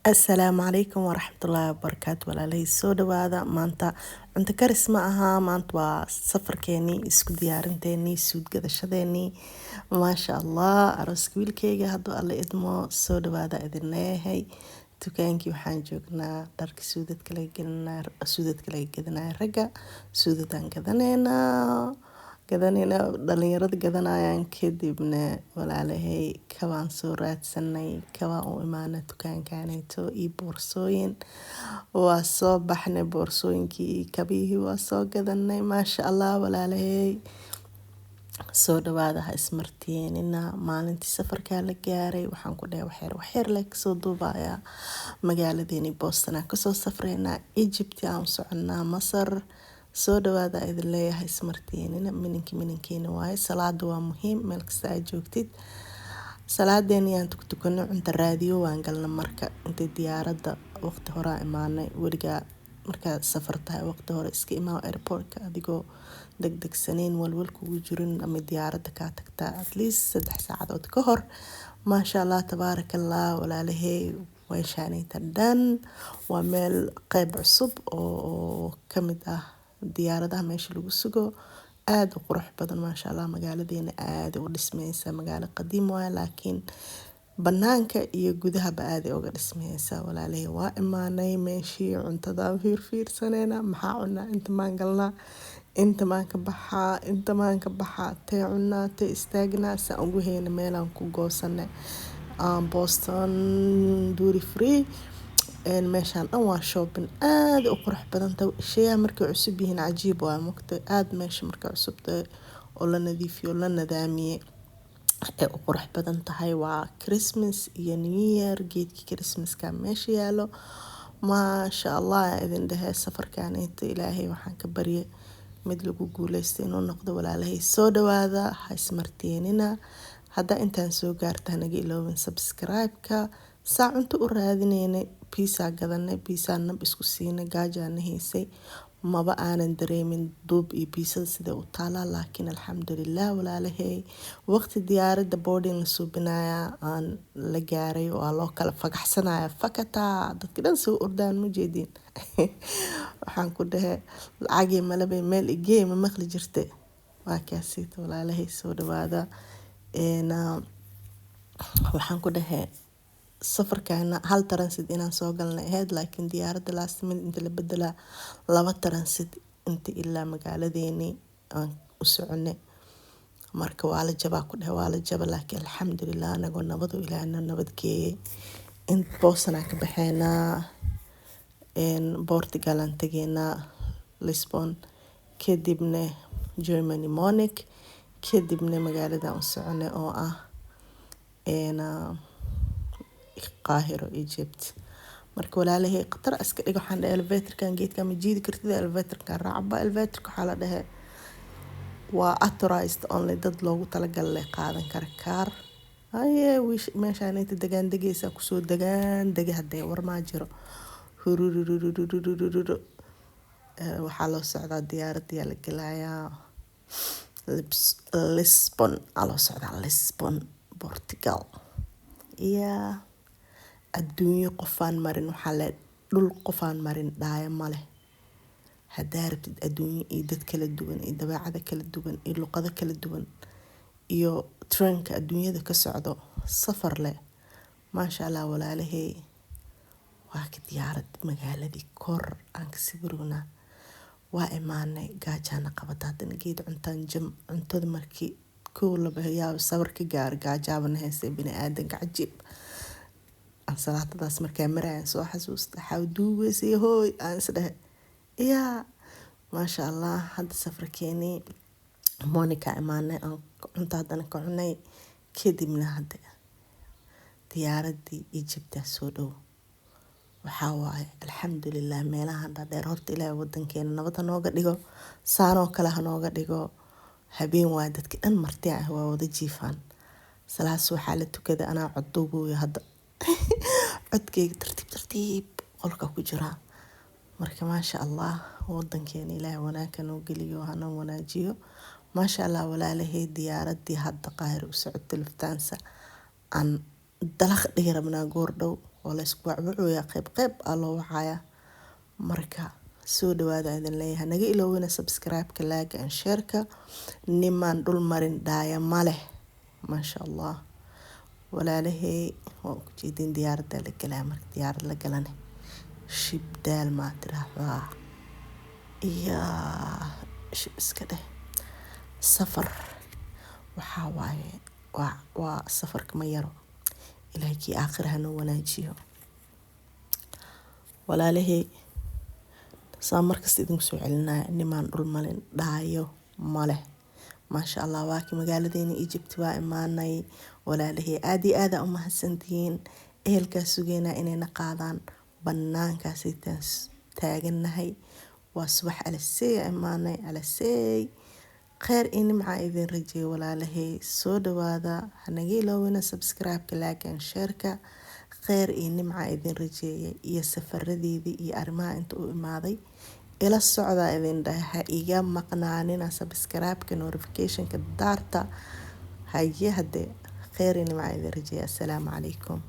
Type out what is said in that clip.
Asalaamu calaykum waraxmatullaahi wabarakaatu. Walaalahey, soo dhawaada. Maanta cunto karis ma aha, maanta waa safarkeenii, isku diyaarinteenii, suud gadashadeenii, maasha Allah, arooska wiilkeyga hadduu Alla idmo. Soo dhawaada idin leeyahay. Dukaankii waxaan joognaa dharka suudadka laga gelinaa, suudadka laga gadanayo. Ragga suudadaan gadaneynaa, gadaneynaa, dhalinyarada gadanayaan. Kadibna walaalahey, kabaan soo raadsanay, kabaan u imaanay dukaankaneeto iyo boorsooyin. Waa soo baxnay, boorsooyinkii iyo kabihii waa soo gadanay, maasha Allah. Walaalahey, soo dhawaada, ha ismartiyeenina. Maalintii safarkaa la gaaray, waxaan ku dhahay waxyar waxyar le kasoo duubayaa. Magaaladeeni Boston aan kasoo safreynaa, Egypt aan u soconaa, Masar. Soo dhawaada idin leeyahay, ismartiyeenina. Mininki mininkiina waaye. Salaada waa muhiim meel kasta aad joogtid. Salaadeeni aan tuktukanay, cunto raadiyo waan galna. Marka intay diyaaradda waqti horaa imaanay. Weligaa markaad safar tahay, waqti hore iska imaa airportka, adigoo degdegsaneyn, walwal kugu jirin ama diyaaradda kaa tagtaa at least 3 saacadood ka hor. Maasha Allah, tabaaraka Allah. Walaalahey, weeshaaneyta dhan waa meel qeyb cusub oo kamid ah diyaaradaha meesha lagu sugo, aada u qurux badan, maasha Allah. Magaaladeena aada u dhismeysa. Magaalo qadiim waay, laakiin banaanka iyo gudahaba aaday uga dhismeysa. Walaalahey, waa imaanay meeshii cuntada, fiirfiirsaneyna. Maxaa cunaa? Inta maan galnaa? Inta maan ka baxaa? Inta maan ka baxaa? Tee cunaa? Tee istaagnaa? Saan ugu heyna meelaan ku goosanay Boston duty free. Meeshaan dhan waa shopping, aada u qurux badanta. Sheeyaha markay cusub yihiin cajiib waa mugta aada. Meesha markay cusubtahay oo la nadiifiyo, la nadaamiyey, ay u qurux badan tahay. Waa Christmas iyo New Year, geedkii Christmaska meesha yaalo, maasha Allah idin dhehe. Safarkaaneyto Ilaahay waxaan ka baryay mid lagu guuleystay inuu noqdo. Walaalahay, soo dhawaada, ha ismarteenina. Haddaa intaan soo gaarta, hanaga iloobin subscribe-ka. Saa cunto u raadineynay, pizza gadanay, pizza nab isku siinay. Gaajaana haysay, maba aanan dareemin duub iyo pizzada sida u taalaa, laakiin alxamdulilah. Walaalahey, waqti diyaaradda boarding la suubinaya aan la gaaray, waa loo kala fagaxsanaya, fakataa, dadka dhan soo ordaan, ma jeedin. Waxaan ku dhahe lacagii malabay meel igee ma maqli jirte. Waa kaasiita. Walaalahay, soo dhawaada. Waxaan ku dhahe safarkaana hal transit inaan soo galnay ahayd, laakiin diyaaradda last minute inta la bedelaa laba transit inta ilaa magaaladeeni aan u soconay. Marka waa la jabaa, ku dhahe waa la jaba, laakiin alxamdulilah, anagoo nabadu Ilaahna nabad geeyay. In Boston aan ka baxeynaa, Portugal aan tegeynaa, Lisbon, kadibna Germany, Munich, kadibna magaaladan u soconay oo ah Qaahiro, Egypt. Marka walaalahay, khatar iska dhig. Waxaan dhahay elevatorkan geedkan ma jiidi kartid, elevatorkan raacba. Elevatorka waxaa la dhahay waa authorized only, dad loogu talagalay qaadan kara kaar. Haye, wiish meeshaan inta degaan degaysa, kusoo degaan dega. Hadee war maa jiro, hurururururururu. Waxaa loo socdaa diyaaradiyaa la gelayaa. Lisbon aa loo socdaa, Lisbon, Portugal. Iya, adduunyo qofaan marin, waxaa le dhul qofaan marin dhaayo maleh. Hadaa rabtid adduunyo iyo dad kala duwan iyo dabeecado kala duwan iyo luqado kala duwan iyo trendka adduunyada ka socdo, safar leh, maasha Allah. Walaalahey, waa ka diyaarad magaaladii kor aan ka sawirownaa. Waa imaanay, gaajaana qabata, haddana geed cuntaan jam. Cuntada markii kow laba yaabo sawir ka gaar, gaajaabana heysay. Bini aadanka cajiib. Ansalaatadaas markaa marayaan soo xasuusta, xaw duugeysay hooy aan isdhehe. Yaa maasha Allah, hadda safarkeenii Monica imaanay, aan cunto haddana ka cunay. Kadibna hadda diyaaradii Egypta soo dhow. Waxaa waaye alxamdulilah, meelahan dhaadheer horta Ilaahay wadankeena nabad ha nooga dhigo, saanoo kale ha nooga dhigo. Habeen waaye, dadka dhan marti ah waa wada jiifaan. Salaas waxaa la tukaday, anaa cod duubayo hadda, codkeyga tartiib tartiib qolka ku jiraa. Marka maasha Allah, wadankeena Ilaahay wanaag hanoo geliyo, hana wanaajiyo, maasha Allah. Walaalahey, diyaaradii hadda Qaahir u socotay, Lufthansa, aan dalaq dhihi rabnaa goor dhow. Waa la isku wacwacoyaa, qeyb qeyb aa loo wacayaa. Marka soo dhawaada idin leeyahay, naga iloowina subscribe-ka, like and share-ka. Nimaan dhul marin dhaaya ma leh. Maasha Allah, walaalahey, waa ku jeedin diyaaradda la galaa. Marka diyaarad la galane, shibdaal maa tiraahdaa iyo shib iska dheh. Safar waxaa waaye, waa safarka ma yaro. Ilaahay kii aakhira hanoo wanaajiyo. Walaalahey, saa markasta idinku soo celinaya, nimaan dhul malin dhaayo maleh. Maasha Allah, waa kii magaaladeena Egypt waa imaanay. Walaalahey, aada iyo aada u mahadsantihiin. Ehelkaa sugeynaa inayna qaadaan, banaankaasitaan taagannahay. Waa subax alasey imaanay, alasey. Kheyr iyo nimca idin rajeeyo, walaalahey. Soo dhawaada, hanaga iloowina subscribe-ka, like and share-ka. Kheyr iyo nimca idin rajeeyay iyo safaradeedii iyo arrimaha inta u imaaday ila socdaa idin dhahay. Ha iga maqnaanina subscribe-ka, notification-ka daarta. Haye, hadee kheyr iyo nimca idin rajeeya. Assalaamu calaykum.